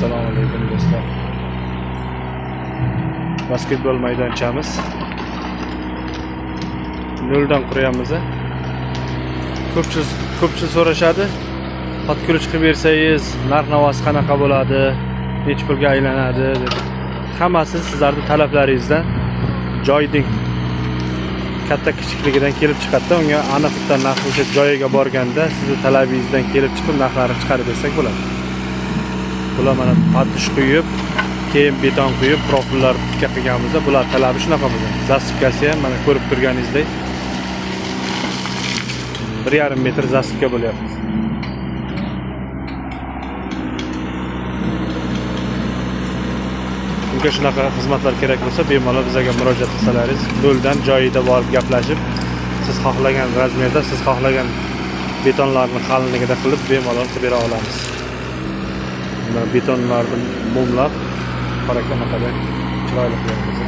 Assalomu alaykum do'stlar. Basketbol maydonchamiz. Noldan quryapmiz. Ko'pchilik so'rashadi. Под ключ qilib bersangiz, narx-navosi qanaqa bo'ladi, necha pulga aylanadi deb. Hammasi sizlarning talablaringizdan, joyning katta kichikligidan kelib chiqadi. Unga aniq bitta narx o'sha joyiga borganda sizni talabingizdan kelib chiqib narxlarni chiqarib bersak bo'ladi. Bular mana patish quyib, keyin beton quyib, profillar tikka qilganimizda bular talabi shunaqa bo'lgan. Zasipkasi ham mana ko'rib turganingizdek 1,5 metr zasipka bo'lyapti. Unga shunaqa xizmatlar kerak bo'lsa, bemalol bizga murojaat qilsalaringiz, noldan joyida borib gaplashib, siz xohlagan razmerda, siz xohlagan betonlarni qalinligida qilib bemalol qilib bera olamiz. Mana betonlarni mumlab, qora qanaqada chiroyli qilyapmiz.